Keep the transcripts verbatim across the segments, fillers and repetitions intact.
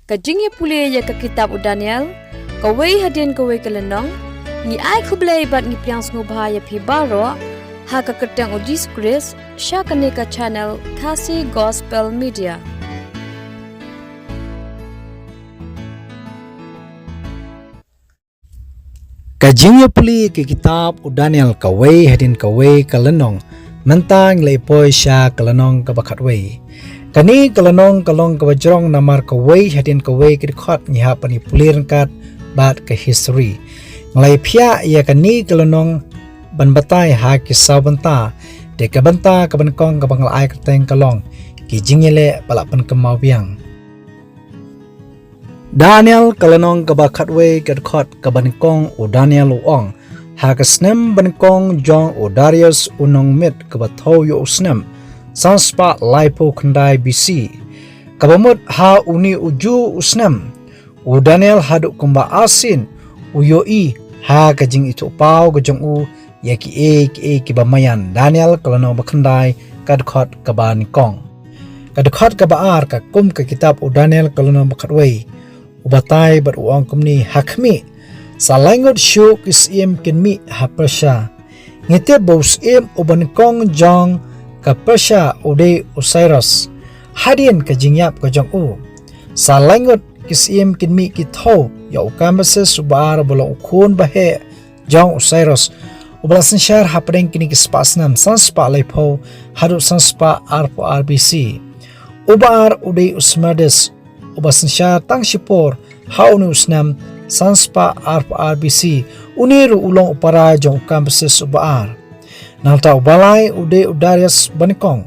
Ka jingïapule ïa ka kitab u Daniel, kawei hadien kawei ka lynnong. Ngi ai khublei bad ngi pdiang sngewbha ïa phi baroh ha ka kyrteng u Jisu Khrist, sha kane ka channel Khasi Gospel Media. Ka jingïapule ka kitab u Daniel, kawei hadien kawei ka lynnong. Mynta ngi la poi sha ka lynnong kaba khatwei. Kane ka lynnong ka long kaba jrong namar kawei hadien kawei ka dkhot ngi hap ban ïapule ryngkat bad ka history. Ngi la ïaphiah ïa kane ka lynnong ban batai ha ki saw bynta. Te ka bynta kaba nyngkong kaba ngi la ai kyrteng ka long ki jingïaleh ba la pynkynmaw biang. Daniel ka lynnong kaba khatwei ka dkhot kaba nyngkong, u Daniel u ong: Ha ka snem banyngkong jong u Darius u nongmit, kaba thew ïa u snem, san spah laiphew khyndai B C, kaba mut ha une u juh u snem, u Daniel haduh kumba arsien u ïohi ha ka jingithuhpaw ka jong u ïa kiei kiei kiba maïan. Daniel ka lynnong ba khyndai ka dkhot kaba nyngkong. Ka dkhot kaba ar ka kum ka kitab u Daniel ka lynnong ba khatwei, u batai bad u ong kumne: Ha khmih, sa lai ngut shuh ki syiem kin mih ha Persia. Ngi tip ba u syiem uba nyngkong jong ka Persia u dei u Cyrus. Hadien ka jingïap ka jong u, sa lai ngut ki syiem kin mih ki thew ïa u Kambises uba ar, uba long u khun ba heh jong u Cyrus, uba la synshar hapdeng kine ki spah snem, san spah laiphew haduh san spah arphew ar B C. Uba ar u dei u Smerdis, uba synshar tang shipor ha une u snem, san spah arphew ar B C. Une ruh u long u para jong u Kambises uba ar. Nangta uba lai u dei u Darius banyngkong,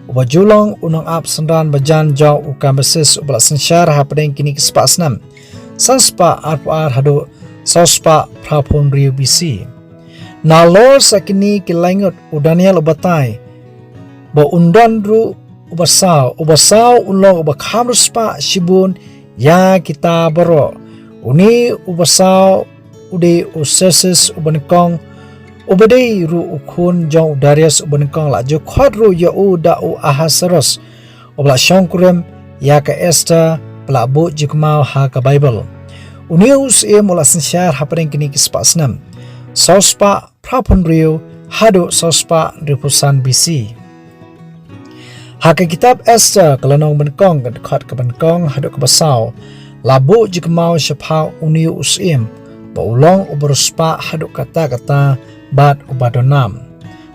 uba ju long u nongap synran bajan jong u Kambises, uba la synshar hapdeng kine ki spah snem, san spah arphew ar haduh saw spah phraphew hynriew B C. Nalor sa kine ki lai ngut, u Daniel u batai ba un don ruh uba saw. Uba saw un long uba kham riewspah shibun ïa kita baroh. Une uba saw u dei u Xerxes uba nyngkong, uba dei ruh u khun jong u Darius uba nyngkong, la ju khot ruh ïa u da u Ahasuerus, uba la shongkurim ïa ka Esther, ba la buh jingkynmaw ha ka Baibl. Une u syiem u la synshar hapdeng kine ki spah snem, saw spah phraphew hynriew haduh saw spah hynriewphew san B C. Ha ka kitab Esther ka lynnong banyngkong, ka dkhot kaba nyngkong haduh kaba saw, la buh jingkynmaw shaphang une u syiem ba u long uba riewspah haduh katta katta bad uba don nam.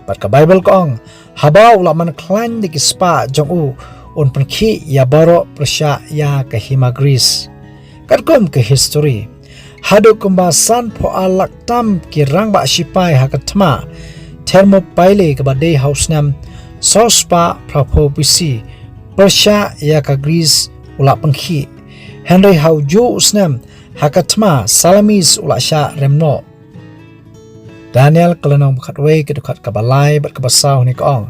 Bad ka Baibl ka ong, haba u la man khlaiñ da ki spah jong u, un pynkhih ïa baroh pyrshah ïa ka hima Greece. Katkum ka history, haduh kumba sanphew ar lak tam ki rangbah shipai ha ka thma Thermopylae kaba dei ha u snem saw spah phraphew B C, pyrshah ïa ka Greece u la pynkhih. Hynrei ha u juh u snem, ha ka thma Salamis u la shah rem noh. Daniel ka lynnong ba khatwei, ka dkhot kaba lai bad kaba saw, hangne ka ong: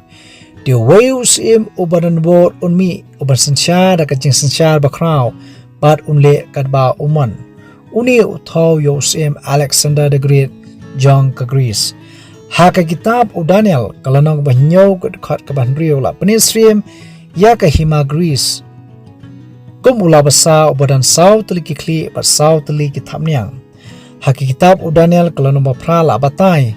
Te uwei u syiem uba don bor un mih, uban synshar da ka jingsynshar bakhraw, bad un leh katba u mon. Une u thew ïa u syiem Alexander the Great jong ka Greece. Ha ka kitab u Daniel ka lynnong ba hynñiew, ka dkhot kaba hynriew, la pyni syiem ïa ka hima Greece kum u la basa uba don saw tylli ki khlieh bad saw tylli ki thapniang. Ha ka kitab u Daniel ka lynnong ba phra la batai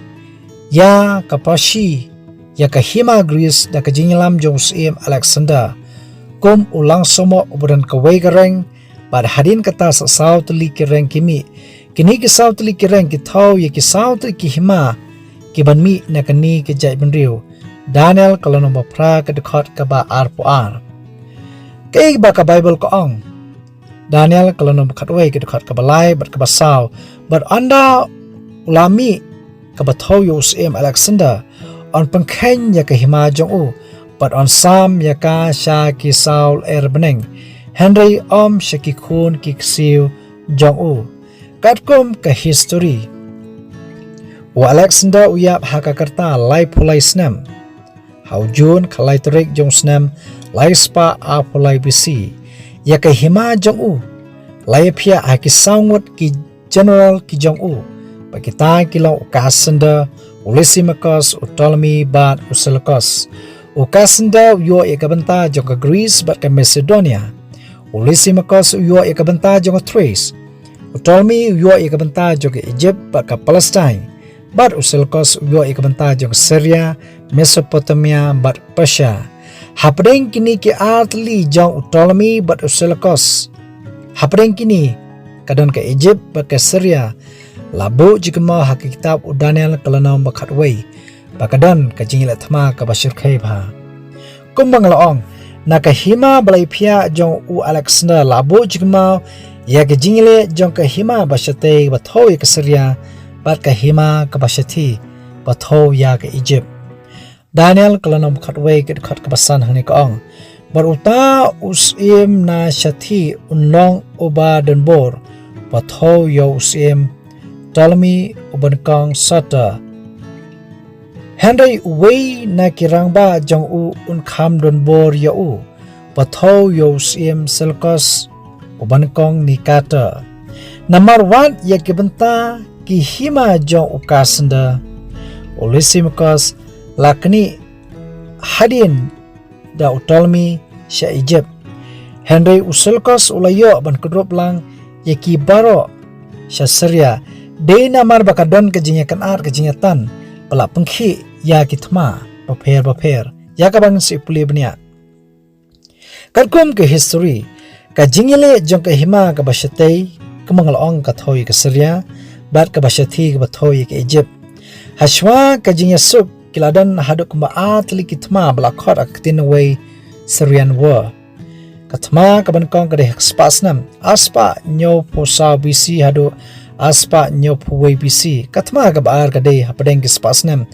ïa ka pyrshah ïa ka hima Greece da ka jingïalam jong u syiem Alexander kum u langsumok uba don kawei ka reng, bad hadien kata sa saw tylli ki reng ki mih. Kine ki saw tylli ki reng ki thew ïa ki saw tylli ki hima kiban mih na kane ka jaitbynriew. Daniel ka lynnong ba phra, ka dkhot kaba arphew ar. Kaei ba ka Baibl ka ong? Daniel ka lynnong ba khatwei, ka dkhot kaba lai bad kaba saw: Bad ynda u la mih kaba thew ïa u syiem Alexander, yn pynkheiñ ïa ka hima jong u, bad yn sam ïa ka sha ki saw lyer bneng, hynrei ym sha ki khun ki ksiew jong u. Katkum ka history, u Alexander u ïap ha ka rta laiphew lai snem, ha u Jun khatlai tarik jong u snem lai spah arphew lai B C. Ïa ka hima jong u la ïaphiah ha ki saw ngut ki general ki jong u, bad kita ki long u Cassander, u Lysimachus, u Ptolemy bad u Seleucus. U Cassander u ïoh ïa ka bynta jong ka Greece bad ka Macedonia. U Lysimachus u ïoh ïa ka bynta jong ka Thrace. U Ptolemy u ïoh ïa ka bynta jong ka Egypt bad ka Palestine. Bad u Seleucus u ïoh ïa ka bynta jong ka Syria, Mesopotamia bad Persia. Hapdeng kine ki artylli jong u Ptolemy bad u Seleucus, hapdeng kine ka don ka Egypt bad ka Syria. La buh jingkynmaw ha ka kitab u Daniel ka lynnong ba khatwei ba ka don ka jingïaleh thma kaba shyrkhei bha. Kumba nga la ong, na ka hima ba la ïaphiah jong u Alexander la buh jingkynmaw ïa ka jingïaleh jong ka hima ba shatei ba thew ïa ka Syria bad ka hima kaba shathie ba thew ïa ka Egypt. Daniel ka lynnong ba khatwei ka dkhot kaba san hangne ka ong, bad uta u syiem na shathie un long uba donbor ba thew ïa u syiem Ptolemy uba nyngkong Soter. Hynrei uwei na ki rangbah jong u un kham donbor ïa u ba thew ïa u syiem Seleucus uba nyngkong Nicator. Namar wat ïa ki bynta ki hima jong u Cassander, u Lysimachus la knieh hadien da u Ptolemy sha Egypt. Hynrei u Seleucus u la ïoh ban kdup lang ïa ki baroh sha Syria. Dei namar ba ka don ka jingïakynad ka jingïatan ba la pynkhih ïa ki thma bapher bapher. Ïa kaba ngin sa pule bniah. Katkum ka history, ka jingïaleh jong ka hima kaba shatei, kumba nga la ong ka thew ïa ka Syria, bad kaba shathie kaba thew ïa ka Egypt. Hashwa ka jingïasuk ki la don haduh kumba artylli ki thma ba la khot ha ka ktien wei Syrian War. Ka thma kaba nyngkong ka dei ha ka spah snem arspah hynñiewphew saw B C haduh arspah hynñiewphew wei B C. Ka thma kaba ar ka dei hapdeng ki spah snem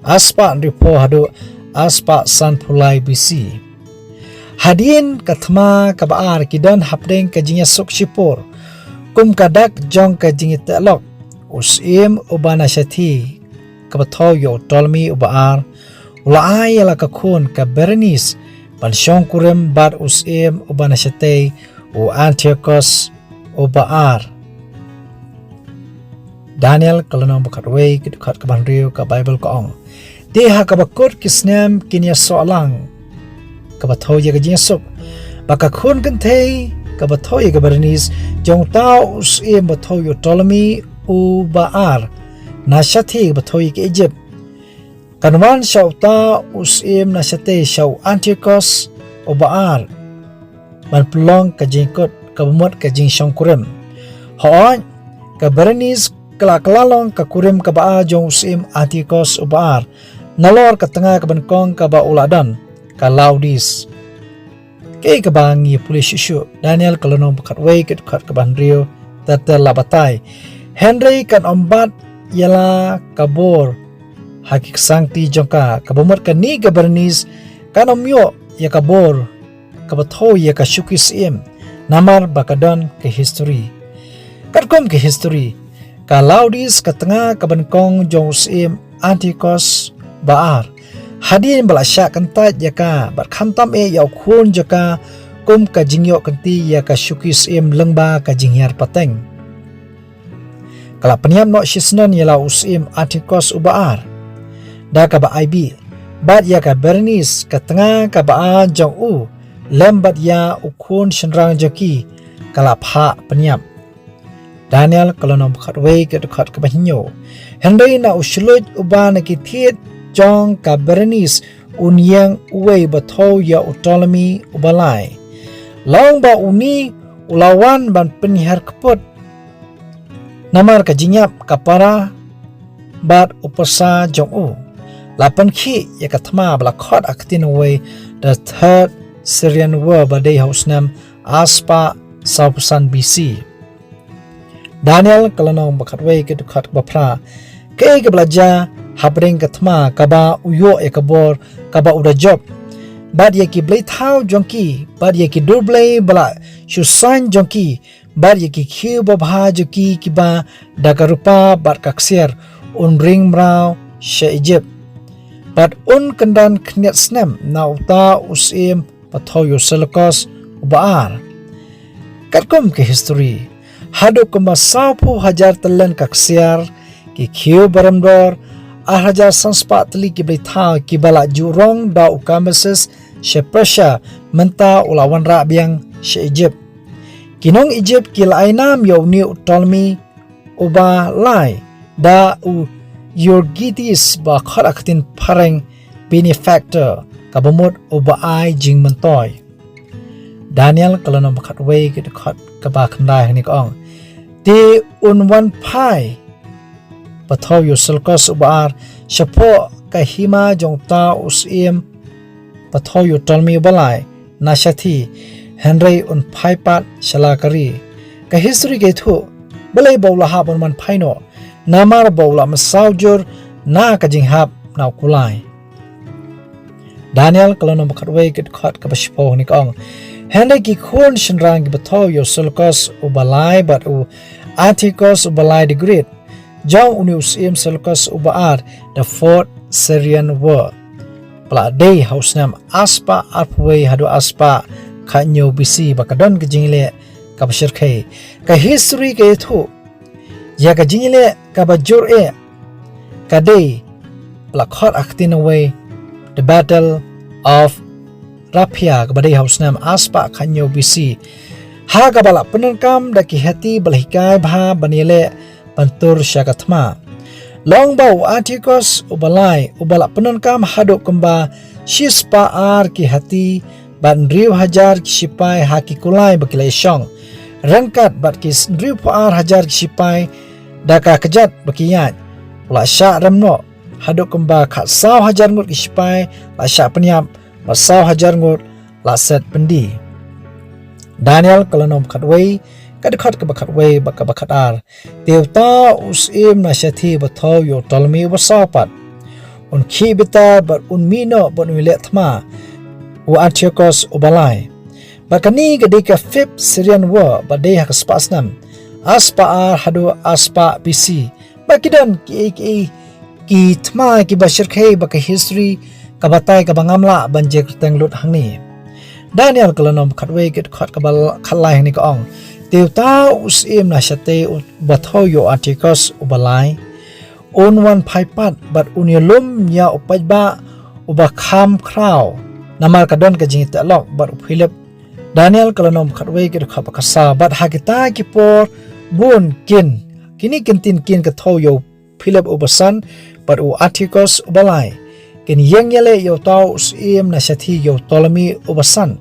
arspah hynriewphew haduh arspah sanphew lai B C. Hadien ka thma kaba ar ki don hapdeng ka jingïasuk shipor. Kum ka dak jong ka jingïateh lok, u syiem uba na shathie kaba thew ïa u Ptolemy uba ar u la ai ïa la ka khun ka Berenice ban shongkurim bad u syiem uba na shatei u Antiochus uba ar. Daniel ka lynnong ba khatwei ka dkhot kaba hynriew ka Baibl ka ong, te ha kaba kut ki snem kin ïasoh lang kaba thew ïa ka jingïasuk, ba ka khun kynthei kaba thew ïa ka Berenice jong uta u syiem ba thew ïa u Ptolemy uba ar na shathie kaba thew ïa ka Egypt, kan wan sha uta u syiem na shatei, sha u Antiochus uba ar, ban pynlong ka jingkut kaba mut ka jingshongkurim. Hooid, ka Berenice ka la kylla long ka kurim kaba ar jong u syiem Antiochus uba ar, nalor ka tnga kaba nyngkong kaba u la don, ka Laodice. Kaei kaba ngi pule shuh shuh, Daniel ka lynnong ba khatwei ka dkhot kaba hynriew ter ter la batai, hynrei kan ym bat ïa la ka bor ha ki ksangti jong ka, kaba mut kane ka Berenice kan ym ïoh ïa ka bor kaba thew ïa ka shuki syiem, namar ba ka don ka history. Katkum ka history, ka Laodice ka tnga kaba nyngkong jong u syiem Antiochus ba ar, hadien ba la shah kyntait ïa ka bad khamtam eh ïa u khun jong ka kum ka jingïoh kynti ïa ka shuki syiem lyngba ka jinghiar pateng, ka la pynïap noh shisnem ïa la u syiem Antiochus uba ar da kaba ai bih, bad ïa ka Berenice ka tnga kaba ar jong u lem bad ïa u khun shynrang jong ki ka la phah pynïap. Daniel ka lynnong ba khatwei ka dkhot kaba hynñiew. Hynrei na u shluit uba na ki thied jong ka Berenice un ïeng uwei ba thew ïa u Ptolemy uba lai. Long ba une u la wan ban pynhiar kput namar ka jingïap ka para bad u pyrsa jong u. La pynkhih ïa ka thma ba la khot ha ka ktien wei the Third Syrian War ba dei ha u snem arspah sawphew san B C. Daniel ka lynnong ba khatwei ka dkhot kaba phra. Kaei kaba la jia hapdeng ka thma kaba u ïoh ïa ka bor kaba u da jop, bad ïa ki blei thaw jong ki, bad ïa ki dur blei ba la shu saiñ jong ki, bad ïa ki khiew babha jong ki kiba da ka rupa bad ka ksiar un ring mraw sha Egypt, bad un kynran khyndiat snem na uta u syiem ba thew ïa u Seleucus uba ar. Katkum ka history, haduh kumba sawphew hajar talent ka ksiar, ki khiew ba rem dor, ar hajar san spah tylli ki blei thaw kiba la ju rong da u Cambyses sha Persia, mynta u la wanrah biang sha Egypt. Ki nong Egypt ki la ai nam ïa une u Ptolemy uba lai da u Euergetes ba khot ha ka ktien phareng benefactor, kaba mut uba ai jingmyntoi. Daniel ka lynnong ba khatwei ka dkhot kaba khyndai hangne ka ong: Te un wan phai ba thew ïa u Seleucus uba ar shapoh ka hima jong uta u syiem ba thew ïa u Ptolemy uba lai na shathie, hynrei un phai pat sha la ka ri. Ka history ka ïathuh balei ba u la hap un wan phai noh, namar ba u la mynsaw jur na ka jinghap na u kulai. Daniel ka lynnong ba khatwei ka dkhot kaba shiphew hangne ka ong: Hynrei ki khun shynrang kiba thew ïa u Seleucus uba lai bad u Antiochus uba lai the Great, jong une u syiem Seleucus uba ar, the fourth Syrian war, ba la dei ha u snem arspah arphew wei haduh arspah khathynñiew B C, ba ka don ka jingïaleh kaba shyrkhei. Ka history ka ïathuh ïa ka jingïaleh kaba jur eh ka dei ba la khot ha ka ktien nongwei the Battle of Raphia, kaba dei ha u snem arspah khathynñiew B C, ha kaba la pyndonkam da ki Hiti ba la hikai bha ban ïaleh ban tur sha ka thma. Long ba u Antiochus uba lai, uba la pyndonkam haduh kumba shispah ar ki hati bad hynriew hajar ki shipai ha ki kulai ba ki la ïashong, ryngkat bad ki hynriewphew ar hajar ki shipai da ka kjat ba ki ïaid, u la shah rem noh haduh kumba khatsaw hajar ngut ki shipai la shah pynïap bad saw hajar ngut la set byndi. Daniel ka lynnong ba khatwei ka dkhot kaba khatwei bad kaba khatar: Te uta u syiem na shathie ba thew ïa u Ptolemy uba saw pat, un khih bitar bad un mih noh bad un ïaleh thma, u Antiochus uba lai. Bad kane ka dei ka fifth Syrian war, ba dei ha ka spah snem arspah ar haduh arspah B C. Ba ki don kiei kiei ki thma kiba shyrkhei ba ka history ka batai, kaba ngam lah ban jia kyrteng lut hangne. Daniel ka lynnong ba khatwei ka dkhot kaba khatlai hangne ka ong: Te uta u syiem na shathie uba thew ïa u Antiochus uba lai, un wan phai pat bad un ïalum ïa u paidbah uba kham khraw, namar ka don ka jingïateh lok bad u Philip. Daniel ka lynnong ba khatwei ka dkhot ba khatsaw: Bad ha kita ki por bun kin, kine ki ktien kin, ka thew ïa u Philip uba san bad u Antiochus uba lai, kin ïeng ïaleh ïa uta u syiem na shathie ïa u Ptolemy uba san.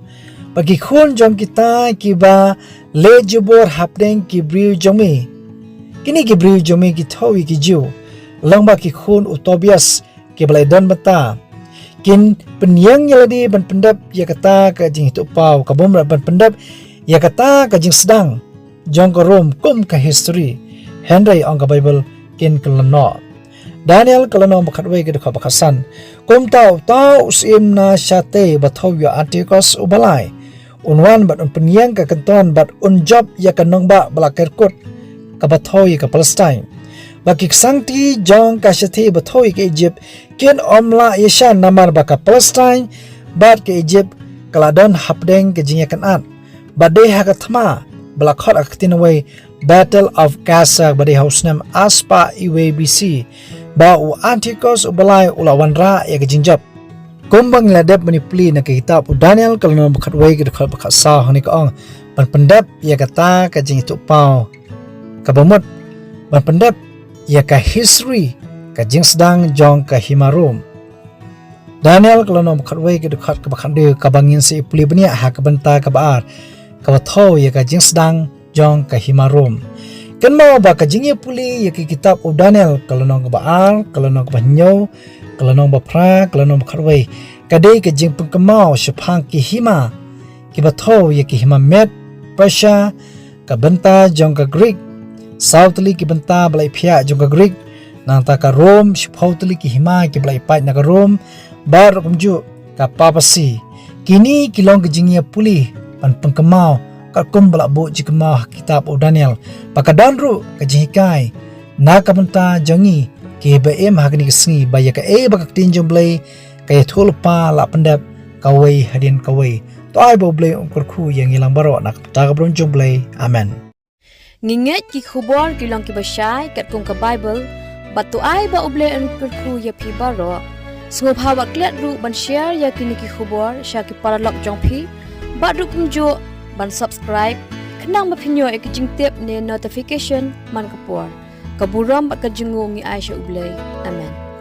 Bad ki khun jong kita kiba leh jubor hapdeng ki briew jong me, kine ki briew jong me ki thew ïa ki Jiw, long ba ki khun u Tobias kiba la ïadon bynta, kin pynïeng ïa lade ban pyndep ïa kata ka jingïathuhpaw, ka bym lah ban pyndep ïa kata ka jingsdang jong ka Rom kum ka history. Hynrei ong ka Baibl, kin kylla noh. Daniel ka lynnong ba khatwei ka dkhot ba khatsan: Kumta uta u syiem na shathie ba thew ïa u Antiochus uba lai, un wan bad un pynïeng ka kynton bad un jop ïa ka nongbah ba la kyrkut kaba thew ïa ka Palestine. Bad ki ksangti jong ka shathie ba thew ïa ka Egypt kin ym lah ïashan, namar ba ka Palestine bad ka Egypt ka la don hapdeng ka jingïakynad. Bad dei ha ka thma ba la khot ha ka ktien nongwei Battle of Gaza, ba dei ha u snem arspah arwei B C, ba u Antiochus uba lai u la wanrah ïa ka jingjop. Kumba ngi la dep ban ïa pule na ka kitab u Daniel ka lynnong ba khatwei ka dkhot ba khatsaw, hangne ka ong: Ban pyndep ïa kata ka jingïathuhpaw, kaba mut ban pyndep ïa ka history, ka jingsdang jong ka hima Rom. Daniel ka lynnong ba khatwei ka dkhot kaba khatduh, kaba ngin sa ïa pule bniah ha ka bynta kaba ar, kaba thew ïa ka jingsdang jong ka hima Rom. Kynmaw ba ka jingïapule ïa ka kitab u Daniel ka lynnong kaba ar, ka lynnong kaba hynñiew, ka lynnong ba phra, ka lynnong ba khatwei, ka dei ka jingpynkynmaw shaphang ki hima kiba thew ïa ki hima Med, Persia, ka bynta jong ka Greek, saw tylli ki bynta ba la ïaphiah jong ka Greek, nangta ka Rom, shiphew tylli ki hima kiba la ïapait na ka Rom, bad ruh kumjuh ka Papacy. Kine ki long ka jingïapule ban pynkynmaw katkum ba la buh jingkynmaw ha kitab u Daniel. Ba ka don ruh ka jinghikai na ka bynta jong ngi kiba im ha kane ka sngi, ba ïa kaei ba ka ktien jong u Blei ka ïathuh lypa la pyndep kawei hadien kawei. To ai ba u Blei un kyrkhu ïa ngi lang baroh na ka bynta ka burom jong u Blei. Amen. Ngi ngeit ki khubor ki long kiba shai katkum ka Baibl, bad to ai ba u Blei un kyrkhu ïa phi baroh. Sngewbha wat klet ruh ban share ïa kine ki khubor sha ki paralok jong phi, bad ruh kumjuh ban subscribe Khnang ba phin ïoh ïa ki jingtip ne notification man ka por. Ka burom bad ka jingnguh ngi ai sha U Blei. Amen.